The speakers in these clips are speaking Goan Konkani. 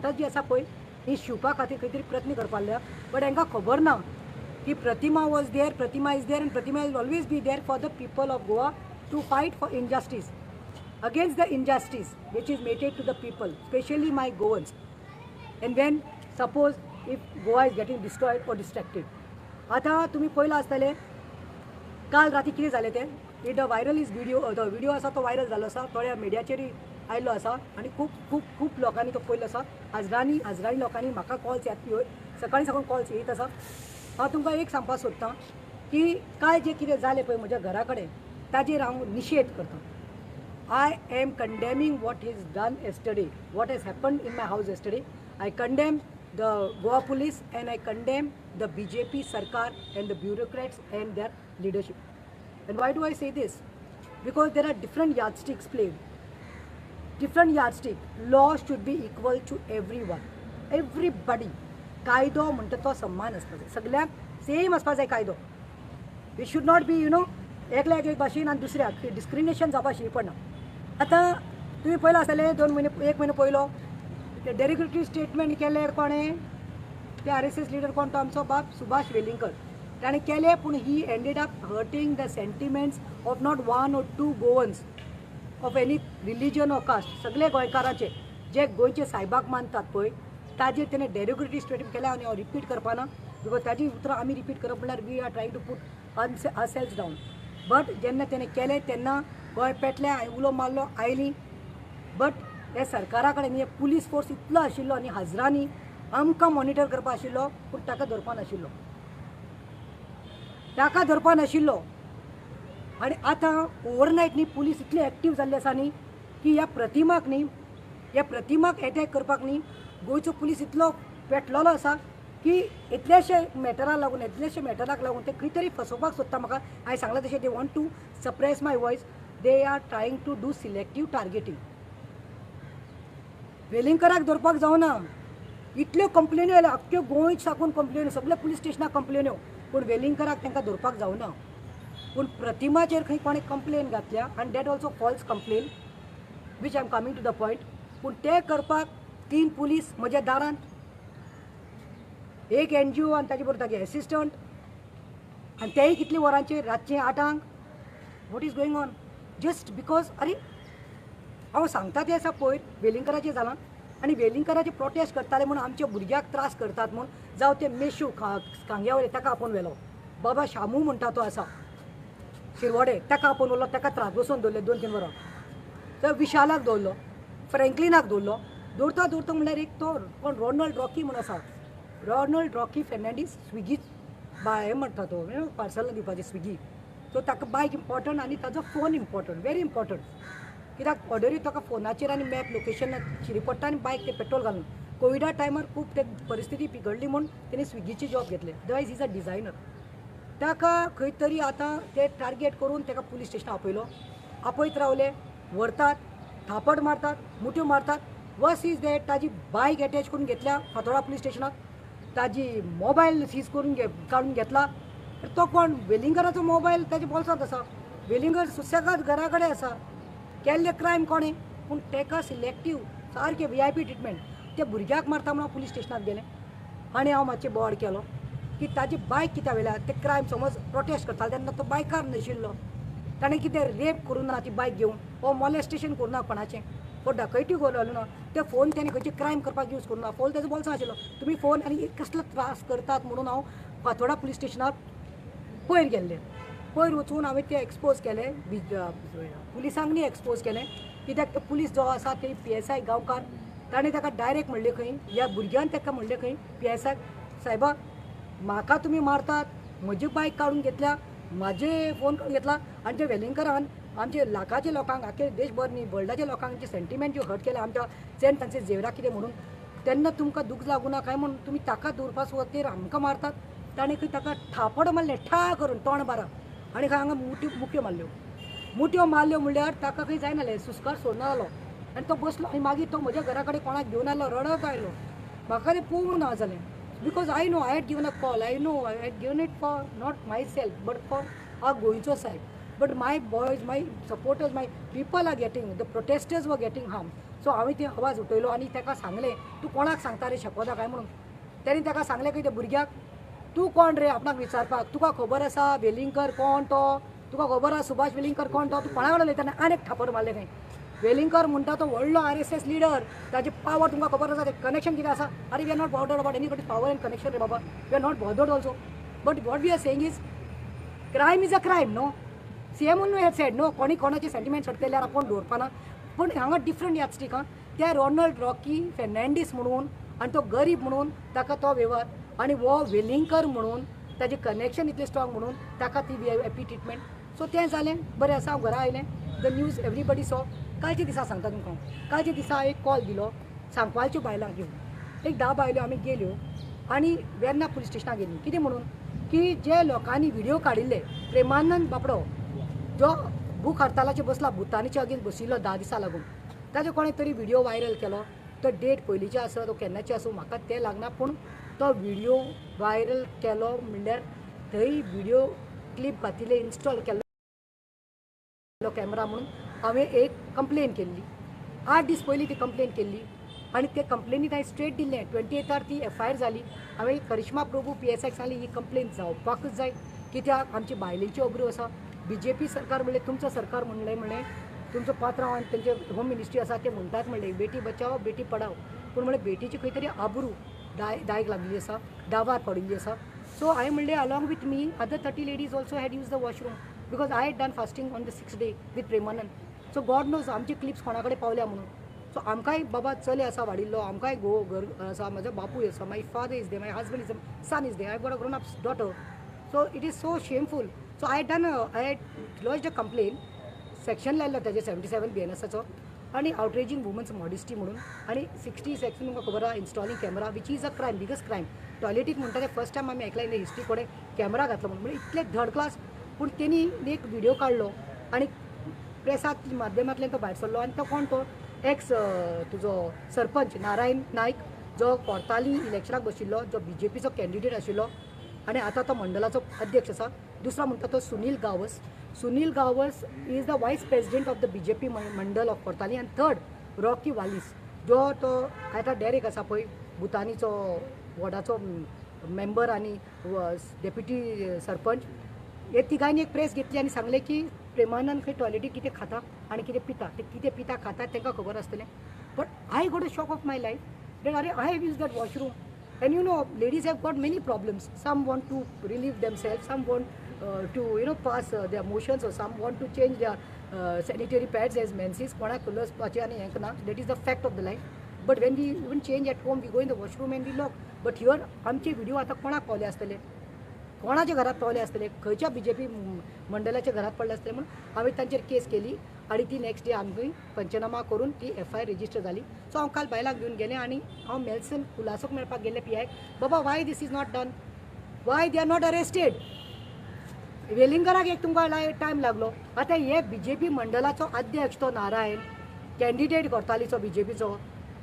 बोटां जी आसा पळय ही शिंवपा खातीर खंय तरी प्रयत्न करपा लागल्या. बट हांकां खबर ना की Pratima was there, Pratima is there and Pratima will always be there for the people of Goa to fight for injustice, against the injustice which is meted to the people, specially my Goans. And when suppose if Goa is getting destroyed or distracted. आतां तुमी पळयलां आसतलें काल राती कितें जालें तें. It the viral is video, the video आसा तो व्हायरल जाल्लो आसा, थोड्या मिडियाचेरूय आयिल्लो आसा आनी खूब खूब खूब लोकांनी तो पळयल्लो आसा. हजरांनी हजरांनी लोकांनी म्हाका कॉल्स येत, सकाळीं साकून कॉल्स येत आसा. हांव तुमकां एक सांगपाक सोदतां की काल जें कितें जालें पळय म्हज्या घरा कडेन ताजेर हांव निशेध करतां. I am condemning what is done yesterday, what has happened in my house yesterday. I condemn the Goa police and I condemn the BJP sarkar and the bureaucrats and their leadership. And why do I say this? Because there are different yardsticks played. Different yardstick. Law should be equal to everyone. Everybody. कायदो म्हणटा तो सम्मान आसपा जाय, सगळ्यांक सेम आसपा जाय कायदो. It should not be you know एकल्याक एक भाशेन आनी दुसऱ्याक डिस्क्रिमिनेशन जावपा शिरी पडना. आतां तुमी पयलां आसतलें 2 म्हयने 1 म्हयनो पयलो ते डेरिगेटरी स्टेटमेंट केलें कोणें, ते RSS leader कोण तो आमचो बाब सुभाष वेलिंगकर, ताणें केलें. पूण he ended up hurting the sentiments of not 1 or 2 Goans of any religion or caste. सगळे गोंयकारांचे जे गोंयचे सायबाक मानतात पळय ताजेर तेणें डेरिगेटरी स्टेटमेंट केलें. आनी हांव रिपीट करपाना because ताजी उतरां आमी रिपीट करप म्हणल्यार we are trying to put ourselves down. But जेन्ना तेणें केलें तेन्ना गोंय पेटलें, हांवें उलो मारलो, आयली. बट ह्या सरकारा कडेन हे पुलीस फोर्स इतलो आशिल्लो आनी हजरांनी आमकां मॉनिटर करपा आशिल्लो, पूण ताका धरपा नाशिल्लो, ताका धरपा नाशिल्लो. आनी आतां ओवरनायट न्ही पुलीस इतली एक्टीव जाल्ली आसा न्ही की ह्या प्रतिमाक न्ही, ह्या प्रतिमाक एटॅक करपाक न्ही गोंयचो पुलीस इतलो पेटलेलो आसा की इतल्याशे मॅटराक लागून, इतल्याशे मॅटराक लागून ते खंय तरी फसोवपाक सोदता म्हाका. हांवें सांगलां तशें they want to suppress my voice, they are trying to do selective targeting. वेलिंगकराक धरपाक जावना, इतल्यो कंप्लेन्यो आयल्यो, आख्ख्यो गोंय साकून कंप्लेन्यो, सगळ्या पुलीस स्टेशनाक कंप्लेन्यो, पूण वेलिंगकराक तांकां धरपाक जावना. पूण प्रतिमाचेर खंय कोणें कंप्लेन घातल्या आनी that also false complain which I am coming to the point. पूण ते करपाक 3 पुलीस म्हज्या दारांत, एक NGO आनी ताजे बरोबर तागे एसिस्टंट, आनी तेय कितले वरांचेर, रातचें 8ांक. What is going on? Just because अरे हांव सांगता तें आसा पयर वेलिंगकराचें जालां आनी वेलिंगकराचे प्रोटेस्ट करताले म्हूण आमच्या भुरग्याक त्रास करतात म्हूण, जावं ते मेशू खांग्या वयले ताका आपोवन व्हेलो, बाबा शामू म्हणटा तो आसा शिरवडे ताका आपोवन व्हेलो, ताका त्रास बसोवन दवरले 2-3 वरां. तर विशालाक दवरलो, फ्रँकलिनाक दवरलो. दवरता दवरता म्हणल्यार एक तो कोण रोनल्ड रॉकी म्हूण आसा, रोनल्ड रॉकी फेर्नांडीस स्विगी बाय म्हणटा तो पार्सलां दिवपाचें स्विगी. सो ताका बायक इम्पॉर्टंट आनी ताजो फोन इम्पॉर्टंट, व्हेरी इम्पॉर्टंट. कित्याक ऑर्डरी ताका फोनाचेर आनी मॅप लोकेशन शिरी पडटा आनी बायक ते पेट्रोल घालून. कोविडा टायमार खूब ते परिस्थिती बिगडली म्हूण तेणी स्विगीची जॉब घेतली, अदरवायज is a designer. ताका खंय तरी आतां ते टार्गेट करून ताका पुलीस स्टेशनार आपयलो, आपयत रावले, व्हरतात, थापट मारतात, मुठ्यो मारतात. वर्स is that ताजी बायक एटॅच करून घेतल्या फातोडा पुलीस स्टेशनाक, ताजी मोबायल सीज करून काडून घेतला. तो कोण वेलिंगकराचो मोबायल ताच्या बोल्सांत आसा, वेलिंगर सुसेगाद घरा कडेन आसा. केल्ले क्रायम कोणें, पूण ताका सिलेक्टीव सारकें VIP treatment. त्या भुरग्याक मारता म्हणून पुलीस स्टेशनाक गेलें आनी हांव मातशें बोवाळ केलो की ताजी बायक कित्याक व्हेल्या. ते क्रायम समज प्रोटेस्ट करताले तेन्ना तो बायकार नाशिल्लो, ताणें कितें रेप करूं ना ती बायक घेवन, वो मॉलेस्टेशन करूं ना कोणाचें, वो डकैती घालूं ना, ते फोन तेणें खंयचे क्रायम करपाक यूज करूं ना, फोन ताजो बोल्सां आशिल्लो. तुमी फोन आनी कसलो त्रास करतात म्हणून हांव फातोडा पुलीस स्टेशनार पयर गेल्लें. पयर वचून हांवें तें एक्सपोज केलें, पुलिसांक न्ही एक्सपोज केलें, कित्याक पुलीस जो आसा ते PSI गांवकार ताणें ताका डायरेक्ट म्हणलें खंय, ह्या भुरग्यान ताका म्हणलें खंय PSI सायबा म्हाका तुमी मारतात, म्हजी बायक काडून घेतल्या, म्हाजे फोन काडून घेतला. आनी ते वेलिंगकरान आमचे लाखाचे लोकांक, आख्खे देशभर न्ही वर्ल्डाच्या लोकांक जे सेंटिमेंट ज्यो हर्ट केल्या आमच्या सेंट फ्रांसीस झेवियराक कितें म्हणून, तेन्ना तुमकां दूख लागूं ना काय म्हूण तुमी ताका दवरपा सुवातेर आमकां मारतात. ताणें खंय ताका थापड मारलें ठा करून तोंड बारा आनी खंय हांगा मुठ्यो मारल्यो. मुठ्यो मारल्यो म्हणल्यार ताका खंय जायना, सुस्कार सोडना जालो आनी तो बसलो. आनी मागीर तो म्हज्या घरा कडेन कोणाक घेवन आयलो, रडत आयलो. म्हाका तें पळोवंक ना जालें because I know I had given a call, I know I had given it for not myself but for our गोंयचो सायब. But my boys, my supporters, my people are getting, the protesters were getting harm. So हांवें ते आवाज उठयलो आनी ताका सांगलें तूं कोणाक सांगता रे शेपोदा काय म्हणून. तेणी ताका सांगलें की त्या भुरग्याक तूं कोण रे आपणाक विचारपाक, तुका खबर आसा वेलिंगकर कोण तो, तुका खबर आसा सुभाष वेलिंगकर कोण तो, तूं कोणा कडेन उलयता. आनी एक थापर मारलें खंय. वेलिंगकर म्हणटा तो व्हडलो RSS leader, ताजी पावर तुमकां खबर आसा, तें कनेक्शन कितें आसा. आरे we are not bothered about anybody power and connection रे बाबा, we are not bothered also. But what we are saying is crime is a crime no. CM had said no, कोणी कोणाचे सेंटिमेंट्स हट केल्यार आपूण दवरपाना. पूण हांगा डिफरंट यादस्टीक आं, त्या रोनाल्ड रॉकी फेर्नांडीस म्हणून आनी तो गरीब म्हणून ताका तो वेव्हार, आनी हो वेलिंगकर म्हणून ताजें कनेक्शन इतलें स्ट्रॉंग म्हणून ताका ती VIP treatment. सो तें जालें बरें आसा. हांव घरा आयलें, the news everybody saw. कालच्या दिसा सांगता तुमकां, कालच्या दिसा एक कॉल दिलो सांकवालच्यो बायलांक घेवन, एक 10 बायलो आमी गेल्यो आनी वेर्ना पुलीस स्टेशनाक गेलीं. कितें म्हणून की जे लोकांनी व्हिडियो काडिल्ले प्रेमानंद बापडो जो भूक हडतालाचेर बसला, भुतानीच्या अगेन्स्ट बशिल्लो 10 दिसां लागून, ताजो कोणें तरी व्हिडियो व्हायरल केलो. तो डेट पयलींचे आसत तो केन्नाचे आसूं म्हाका तें लागना, पूण तो व्हिडियो व्हायरल केलो म्हणल्यार थंय व्हिडियो क्लिप घातिल्ले इन्स्टॉल केल्लो कॅमेरा म्हणून हांवें एक कंप्लेन केल्ली. 8 दीस पयलीं ती कंप्लेन केल्ली आनी ते कंप्लेनीत हांवें स्ट्रेट दिल्लें. 28 ती FIR जाली. हांवें करिश्मा प्रभू PSI सांगली ही कंप्लेन जावपाकूच जाय, कित्याक आमची बायलेची अब्रू आसा. BJP सरकार म्हणलें तुमचो सरकार म्हणलें म्हणलें तुमचो पात्रांव आनी तेंचे होम मिनिस्ट्री आसा ते म्हणटात म्हणलें बेटी बचाओ बेटी पडाओ, पूण म्हणलें बेटीची खंय तरी आबरू दायक लागलेली आसा, दावार पडिल्ली आसा. सो हांवें म्हणलें along with me other 30 ladies also had use the washroom because I had done fasting on the 6th day with Premanand. So God knows आमचे क्लिप्स कोणा कडेन पावल्या म्हणून. सो आमकांय बाबा चले आसा वाडिल्लो, आमकांय घोव घर आसा, म्हजो बापूय आसा, my father is there, my husband is, son is there, I got a grown up daughter. So it is so shameful. So I done I lodge a complain, section लायलो ताजेर 77 BNSAचो आनी आउटरेजींग वुमन्स मॉडिस्टी म्हणून, आनी 60 सेक्शन तुमकां खबर आसा installing camera which is a crime, biggest crime. टॉयलेटीक म्हणटा ते फर्स्ट टायम आमी ऐकलां इन the history कोणें कॅमेरा घातलो म्हणून, म्हणजे इतले थर्ड क्लास. पूण तेणी एक व्हिडियो काडलो आनी प्रेसाक माध्यमांतल्यान तो भायर सरलो. आनी तो कोण तो एक्स तुजो सरपंच नारायण नायक जो कोर्ताली इलेक्शनाक बशिल्लो, जो BJPचो कॅन्डिडेट आशिल्लो आनी आतां तो मंडळाचो अध्यक्ष आसा. दुसरो म्हणटा तो Sunil Gawas. Sunil Gawas is the vice president of the BJP Mandal of Cortalim. आनी थर्ड रॉकी वालीस जो तो आतां डेरेक आसा पळय भुतानीचो वॉर्डाचो मेंबर आनी डेप्युटी सरपंच. हे तिगांनी एक प्रेस घेतली आनी सांगलें की प्रेमानंद खंय टॉयलेटीक कितें खाता आनी कितें पिता, ते कितें पिता खाता तांकां खबर आसतलें. But I got a shock of my life that अरे I have use that washroom. And you know ladies have got many problems. Some want to relieve themselves, some want to you know pass their motions, or some want to change their sanitary pads as menses. कोणाक लसपाचें आनी हें ना, that is the fact of the life. But when we even change at home we go in the washroom and we lock. But here आमचे व्हिडियो आतां कोणाक पावले आसतले, कोणाच्या घरात पावले आसतले, खंयच्या BJP मंडळाच्या घरात पडले आसतले म्हणून हांवें तांचेर केस केली आनी ती नेक्स्ट डे आमी पंचनामा करून ती FIR register जाली. सो हांव काल बायलांक घेवन गेलें आनी हांव मेल्सन कुलासोक मेळपाक गेल्लें PI. बाबा why this is not done, why they are not arrested. वेलिंगकराक एक तुमकां टायम लागलो. आतां हे BJP मंडळाचो अध्यक्ष तो नारायण कॅन्डिडेट कोर्तालीचो BJPचो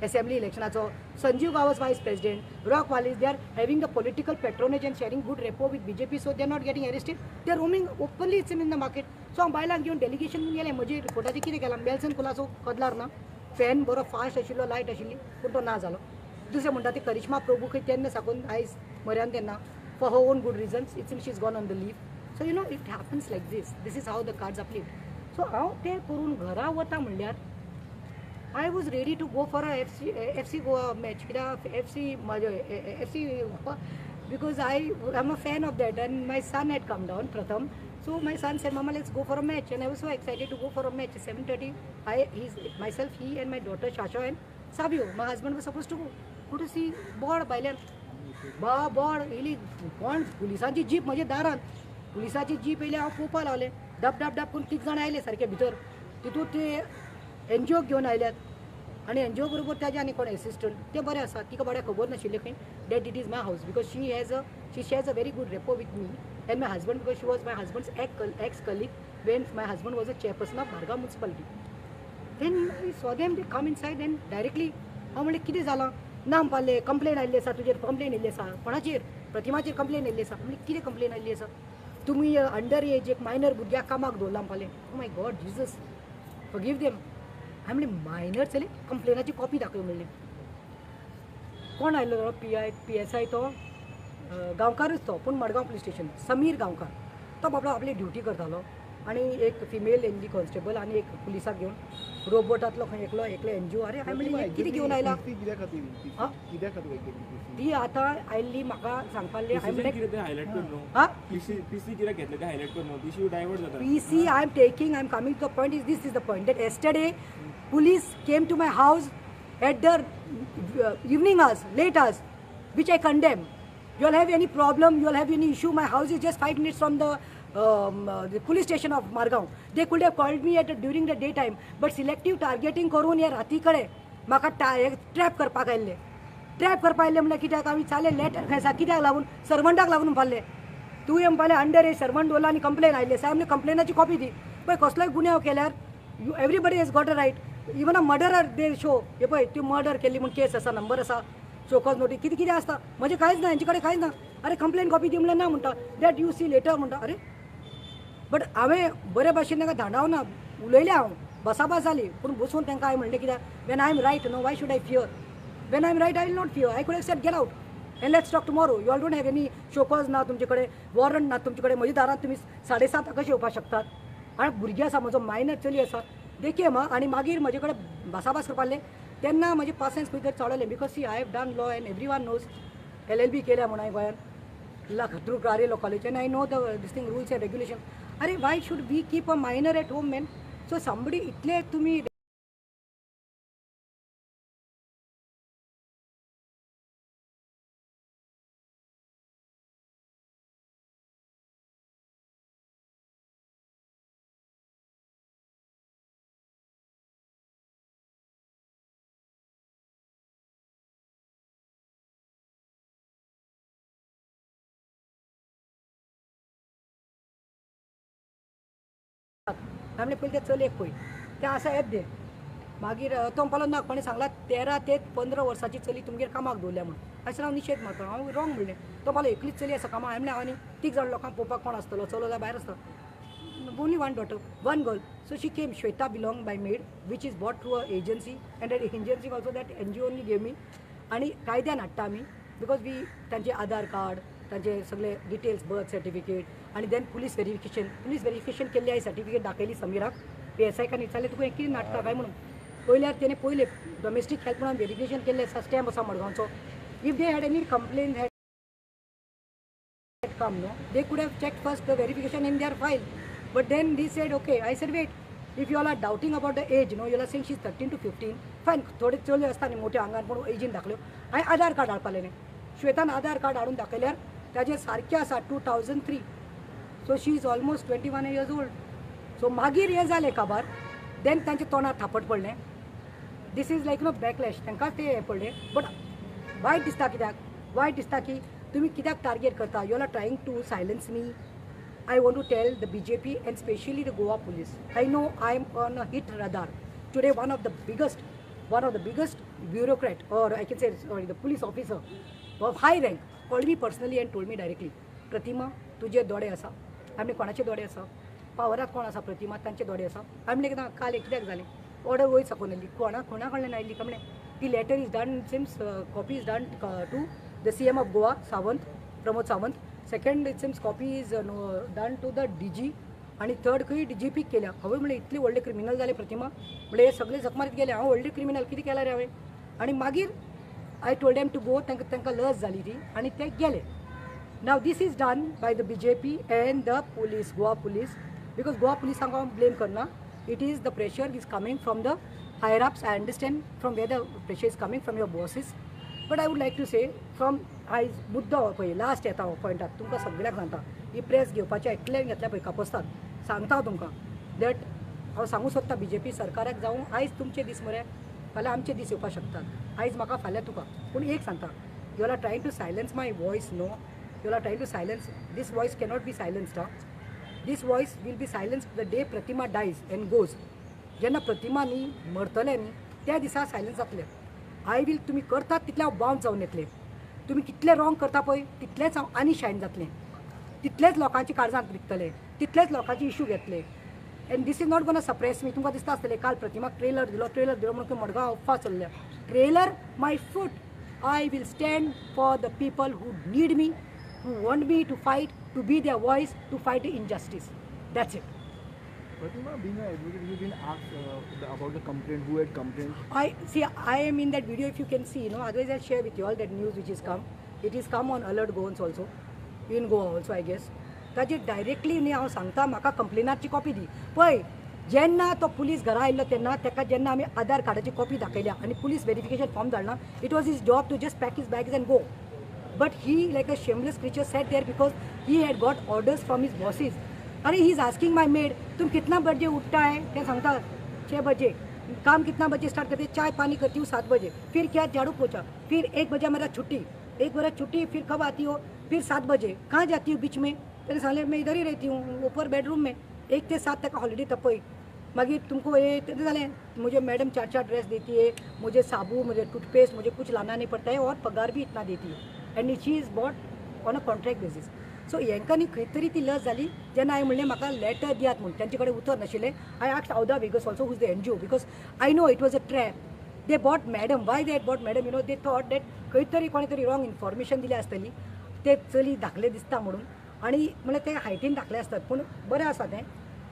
एसेंब्ली इलेक्शनाचो, Sanjeev Gawas vice president, Rock Valles, they are having the political patronage and sharing good rapport with BJP, so they are not getting arrested, they are roaming openly it's in the market. So हांव बायलांक घेवन डेलिगेशन घेवन गेलें. म्हजे रिपोर्टाचेर कितें केलां, मेल्सन कुलासो कदलार ना, फॅन बरो फास्ट आशिल्लो, लायट आशिल्ली, पूण तो ना जालो. दुसरें म्हणटा ती करिश्मा प्रभू खंय तेन्ना साकून आयज मऱ्यान तेन्ना for her own good reasons it's she is gone on the leave. So you know it happens like this, this is how the cards are played. So हांव तें करून घरा वता म्हणल्यार I was ready to go for a FC Goa match, कित्याक FC म्हजे FC Goa because I am a fan of that and my son had come down Pratham. So my son said, Mama, let's go for a match, and I was so excited to go for a match. 7:30, myself, he and my daughter Shasha and Savio, my husband was supposed to go. Go to see board भायल्यान बा बोर्ड येयली, कोण पुलिसांची जीप म्हज्या दारान, पुलिसाची जीप येयली, हांव पळोवपाक लागलें, डब डब डब करून 3 जाणां आयले सारके भितर. तितूंत ते NGO घेवन आयल्यात आनी NGO बरोबर ताजे आनी कोण एसिस्टंट, ते बरें आसा, तिका बरें खबर नाशिल्लें खंय that it is my house because she has a very good rapport with me and my husband because she was my husband's ex colleague when my husband was a chairperson of Margao municipality. Then I saw them, they come inside and directly हांव म्हणलें कितें जालां ना म्हणपाले, कंप्लेन आयिल्ली आसा तुजेर, कंप्लेन येयल्ली आसा. कोणाचेर? प्रतिमाचेर कंप्लेन येयल्ली आसा. म्हणलें कितें कंप्लेन आयिल्ली आसा? तुमी अंडर एज एक मायनर भुरग्याक कामाक दवरला म्हणपालें. Oh my God Jesus, forgive them. हांवें म्हणलें मायनर चली कंप्लेनाची कॉपी दाखय म्हणली. कोण आयलो PI PSI तो गांवकारच तो, पूण मडगांव पुलीस स्टेशन, समीर गांवकार. तो बाबडो आपली ड्युटी करतालो आनी एक फिमेल येयल्ली कॉन्स्टेबल आनी एक पुलिसाक घेवन रोबोटांतलो खंय एकलो एकले एनजीओ. अरे हांवें म्हणलें कितें घेवन आयला ती आतां आयिल्ली म्हाका सांगपाक. PC I am taking, I am coming to the point. Is this is the point that yesterday police came to my house at the evening hours, late hours, which I condemn. You all have any problem, you all have any issue, my house is just 5 minutes from the police station of Margao. They could have called me at during the day time, but selective targeting करून हे राती कडेन म्हाका ट्रॅप करपाक आयिल्ले. ट्रॅप करपाक आयिल्ले म्हणल्यार कित्याक आमी चाले लेट आसा कित्याक लागून सर्वंटाक लागून म्हणपाले तुवें म्हणपालें अंडर एज सर्वंट दवरला आनी कंप्लेन आयिल्ले. साहेब म्हणलें कंप्लेनाची कॉपी दी. पळय कसलोय गुन्यांव केल्यार you everybody has got a right. Even a murderer they show हे पळय ती मर्डर केल्ली म्हूण केस आसा, नंबर आसा, शोकॉज नोटीस कितें कितें आसता. म्हजें कांयच ना, हेंचे कडेन कांयच ना. अरे कंप्लेन कॉपी दी म्हणल्यार ना म्हणटा, that you see letter म्हणटा. अरे बट हांवें बरे भाशेन तांकां धाडावना, उलयलें हांव, बसाबास जाली. पूण बसून तांकां हांवें म्हणलें कित्याक when I am right no why should I fear, when I am right I will not fear. I could have said get out and let's talk tomorrow. You all don't have any show cause ना तुमचे कडेन, वॉरंट ना तुमचे कडेन. म्हज्या दारांत तुमी 7:30 कशें येवपाक शकतात? आनी भुरगीं आसा, म्हजो मायनर चली आसा, देखी मा. आनी मागीर म्हजे कडेन भासाभास करपाक लागले तेन्ना म्हजे पासेंस खंय तरी चडलें. Because see I have done law and every one knows, LLB केल्या म्हूण हांवें गोंयांत through Kari law college, and I know the this thing rules and regulation. अरे why should we keep a minor at home man? So somebody इतले तुमी आमले पयलीं ते चलयेक पळय तें आसा येत दे. मागीर तो म्हणपालो ना कोणें सांगला 13 ते 15 वर्साची चली तुमगेर कामाक दवरल्या म्हूण. अशें हांव निशेध मारता, हांव रॉंग म्हणलें. तो म्हणपालो एकलीच चली आसा कामाक. हांवें म्हणलें हांव आनी 3 जाण लोकांक पळोवपाक कोण आसतलो, चलो जाल्यार भायर आसता. Only one daughter, one girl. So she came, Shweta belong by maid, which is bought through a agency, and that agency also that NGO only gave me. आनी कायद्यान हाडटा आमी, because we तांचे आधार कार्ड, तांचे सगळे डिटेल्स, बर्थ सर्टिफिकेट, आनी then police verification. Police verification केल्ली हांवें सर्टिफिकेट दाखयली समीराक. PSI कान विचारलें तुका कितें नाटकां काय म्हणून. पयल्यार तेणें पयलें डॉमेस्टीक हेल्प म्हणून वेरिफिकेशन केल्लें आसा, स्टॅम्प आसा मडगांवचो. If they had any complain had come no, they could have check first the verification in their file. But then they said okay. I said wait, if you all are doubting about the age no, you are saying she is 13 to 15, fine. थोडे चलयो आसता न्ही मोठ्या आंगान, पूण एजीन दाखल्यो. हांवें आधार कार्ड हाडपालें न्ही, श्वेतान आधार कार्ड हाडून दाखयल्यार ताजें सारकें आसा 2003. So she is almost 21 years old. So मागीर हें जालें काबार, देन तांच्या तोंडार थापट पडलें. This is like no backlash, तांकांच तें हें पडलें. बट वायट दिसता कित्याक, वायट दिसता की तुमी कित्याक टार्गेट करता. You all are trying to silence me. I want to tell the BJP and specially the Goa police, I know I am on a hit radar today. One of the biggest bureaucrat, or I can say sorry, the police officer of high rank called me personally and told me directly, Pratima तुजे दोडे आसा. आमी कोणाचे दोडे आसा, पावरात कोण आसा प्रतिमा, तांचे दोडे आसा. आमी म्हणलें काल कित्याक जालें, ऑर्डर वयर साकून आयली, कोणा कोणा कडल्यान आयली काय म्हणलें. ती letter is done, seems copy is done to the CM of Goa Sawant, Pramod Sawant. Second it seems copy is done to the DG, आनी थर्ड खंय DGP केल्या. हांवें म्हणलें इतले व्हडले क्रिमिनल जाले प्रतिमा, म्हणलें हे सगळे जखमारीत गेले, हांव व्हडले क्रिमिनल कितें केलां रे हांवें. आनी मागीर I told them to go, तांकां लज जाली ती आनी ते गेले. Now this is done by the BJP and the police, Goa police, because Goa पुलिसांक हांव ब्लेम करना. It is the pressure is coming from the higher ups. I understand from where the pressure is coming from your bosses, but I would like to say from आयज मुद्दो पळय लास्ट येता हो पॉयंटाक तुमकां सगळ्यांक सांगता. ही प्रेस घेवपाचें एकल्यान घेतल्या पळय कापस्तान, सांगता हांव तुमकां that हांव सांगूं सोदता BJP सरकाराक जावं, आयज तुमचे दीस मरे, फाल्यां आमचे दीस येवपाक शकतात. आयज म्हाका फाल्यां तुका. पूण एक सांगता, you all are trying to silence my voice no, you all are trying to silence this voice cannot be silenced. हा, this voice will be silence the day Pratima dies and goes. जेन्ना प्रतिमा न्ही मरतलें न्ही त्या दिसा सायलन्स जातलें. I will, तुमी करतात तितलें हांव बाउंस जावन येतलें. तुमी कितलें रॉंग करता पळय तितलेंच हांव आनी शायन जातलें, तितलेंच लोकांची काळजांत विकतलें, तितलेंच लोकांची इशू घेतले. And this is not gonna suppress me. तुमकां दिसता आसतलें काल प्रतिमाक ट्रेलर दिलो, ट्रेलर दिलो म्हणून मडगांव अफवा चल्ल्या. Trailer my foot. I will stand for the people who need me, who want me to fight, to be their voice, to fight injustice. That's it. Pratima, being an advocate, you didn't ask about the complaint, who had complained? I see, I am in that video, if you can see, you know, otherwise I'll share with you all that news which is come. It is come on Alert Goans also, in Goa also, I guess. ताजेर डायरेक्टली न्ही हांव सांगता, म्हाका कंप्लेनाची कॉपी दी. पळय, जेन्ना तो पुलीस घरा आयिल्लो तेन्ना ताका जेन्ना आमी आधार कार्डाची कॉपी दाखयल्या आनी पुलीस वेरिफिकेशन फॉर्म धाडला, it was his job to just pack his bags and go. But he, like a shameless creature, sat there because he had got orders from his bosses. अरे, he is asking my maid, तुम कितना बजे उठता है? ते सांगता 6 बजे. काम कितना बजे स्टार्ट करते? चाय पानी करती हूँ 7 बजे. फिर क्या? झाड़ू पोछा. फिर 1 बजे मेरा छुट्टी, 1 बजे छुट्टी. फिर कब आती हो? फिर 7 बजे. कहाँ जाती हूँ बीच में? तेरे साले मैं इधर ही रहती हूँ ऊपर बेडरूम में. 1 ते 7 तक हॉलिडे तपय. मागीर तुमको ये तें जालें, मुझे मैडम 4-4 ड्रेस देती है, मुझे साबू, मुझे टूथपेस्ट, मुझे कुछ लाना नहीं पड़ता है और पगार भी इतना देती है. And she is bought on a contract basis. So हेंकां न्ही खंय तरी ती लज जाली. जेन्ना हांवें म्हणलें म्हाका लेटर दियात म्हूण, तांचे कडेन उतर नाशिल्लें. I asked Avda Vegas also, who is the NGO, because I know it was a trap. They bought madam. Why they bought madam? You know, they thought that खंय तरी कोणें तरी रॉंग इन्फॉर्मेशन दिल्या आसतली, ते चली धाकले दिसता म्हणून, आनी म्हणल्यार ते हायटीन धाकले आसतात, पूण बरें आसा तें.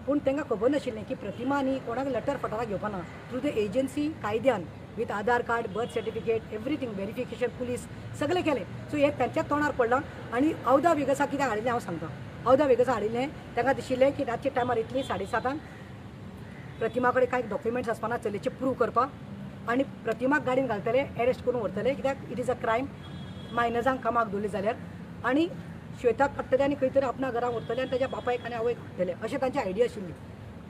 पूण तांकां खबर नाशिल्लें की प्रतिमा न्ही कोणाक लेटर फटारा घेवपा ना, थ्रू the agency कायद्यान with Aadhaar card, birth certificate, everything verification, police सगळें केलें. सो हें तांच्या तोंडार पडलां. आनी अवदा वेगसा कित्याक हाडिल्लें हांव सांगता. अवदा वेगसा हाडिल्लें, तांकां दिशिल्लें की रातच्या टायमार येतली 7:30 प्रतिमा कडेन कांय डॉक्युमेंट्स आसपाना चलयेचे प्रूव करपाक, आनी प्रतिमाक गाडयेन घालतले, एरेस्ट करून व्हरतले, कित्याक it is a crime मायनर्सांक कामाक दवरले जाल्यार, आनी श्वेताक काडटले आनी खंय तरी आपणा घरा व्हरतले आनी ताच्या बापायक आनी आवयक हाडटले, अशें तांची आयडिया आशिल्ली.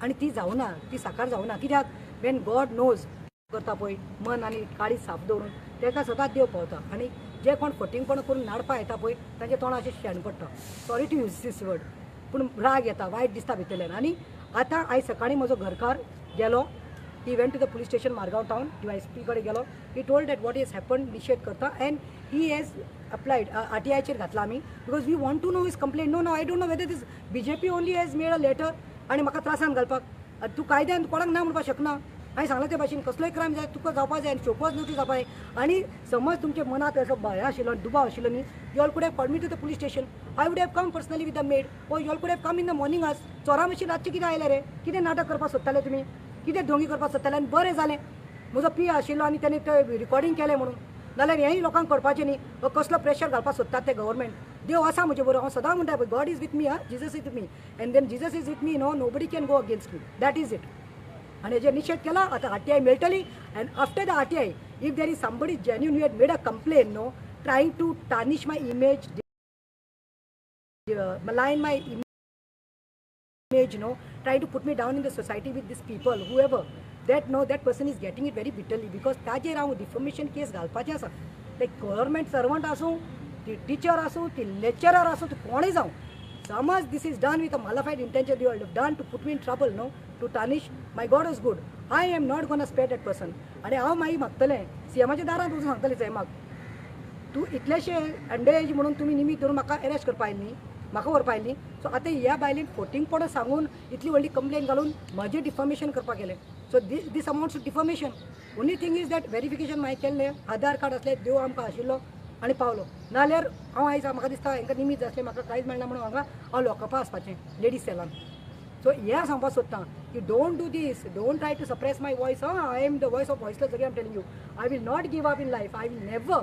आनी ती जावना, ती साकार जावना. कित्याक वेन गॉड नोज करता पळय, मन आनी काळीज साफ दवरून ताका सदांच देव पावता. आनी जे कोण फटींगपणां करून नाडपा येता पळय तांच्या तोंडार अशें शेण पडटा. Sorry to use this word, पूण राग येता, वायट दिसता भितरल्यान. आनी आतां आयज सकाळीं म्हजो घरकार गेलो, he went to the police station Margao town, DYSP कडेन गेलो. He told that what is happen निशेध करता, and he has applied RTIचेर घातला आमी, because we want to know his complaint. No no, I don't know whether this BJP only has made a letter आनी म्हाका त्रासान घालपाक. तूं कायद्यान कोणाक ना म्हणपाक शकना. हांवें सांगलां ते भाशेन कसलोय क्रायम जाय तुका जावपा जाय आनी शोकॉज नोटीस जावपा जाय. आनी समज तुमच्या मनांत असो भंय आशिल्लो आनी दुबाव आशिल्लो न्ही, you all could have called me to the police station. I would have come personally with the maid, or you all could have come in the morning. आज चोरा मातशें रातचें कितें आयलें रे? कितें नाटक करपाक सोदताले तुमी? कितें ढोंगी करपाक सोदताले? आनी बरें जालें म्हजो पी आशिल्लो आनी तेणें तें रिकॉर्डींग केलें म्हणून, नाल्यार हेंय लोकांक कळपाचें न्ही कसलो प्रेशर घालपाक सोदतात ते गव्हर्मेंट. देव आसा म्हजे बरोबर, हांव सदां म्हणटा God is with me, हा, Jesus is with me, and then Jesus is with me, no nobody can go against me. That is it. आनी हेजेर निशेध केला. आतां RTI मेळटली, and after the RTI if there is somebody genuine who had made a complain, no, trying to tarnish my image, malign my image, no, trying to put me down in the society with these people, whoever, that no, that person is getting it very bitterly, because ताजेर हांव डिफॉमेशन केस घालपाचें आसा. ते गव्हर्मेंट सर्वंट आसूं, ती टिचर आसूं, ती लेक्चरर आसूं, ती कोणूय जावं, समज this is done with a mala fide intention, you have done to put me in trouble, no, to tarnish my. God is good, I am not gonna spare that person. आनी हांव मागीर मागतलें सीएमाच्या दारांत वचून सांगतलें, सीएमाक तूं इतलेशे अंडर एज म्हणून तुमी निमीत धरून म्हाका एरेस्ट करपा आयली न्ही, म्हाका व्हरपा आयली. सो आतां ह्या बायलेन फटींगपणां सांगून इतली व्हडली कंप्लेन घालून म्हजें डिफॉमेशन करपाक गेलें. So this amounts to defamation. Only thing is that verification मागीर केल्लें, आधार कार्ड आसलें, देव आमकां आशिल्लो आनी पावलो. नाल्यार हांव आयज म्हाका दिसता हांकां निमीत आसलें, म्हाका कांयच मेळना म्हणून हांगा हांव लॉकअपा आसपाचें लेडीज सेलान. सो हें सांगपाक सोदता की don't do this, don't try to suppress my voice. हां, I am the voice of voiceless again, I am telling you. I will not give up in life, I will never.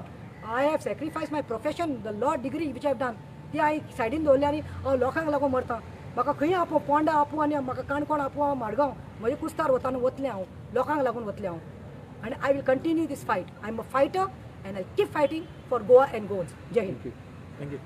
I have sacrifice my profession, the law degree which I have done, ती हांवें सायडीन दवरली आनी हांव लोकांक लागून मरता. म्हाका खंय आपोवं, पोंडा आपोवं आनी म्हाका काणकोण आपोवं, हांव मडगांव म्हजे कुस्तार वता आनी वतलें हांव, लोकांक लागून वतलें हांव. आनी I will continue this fight. I am a fighter and I keep fighting for Goa and Goans. Jai Hind. Thank you.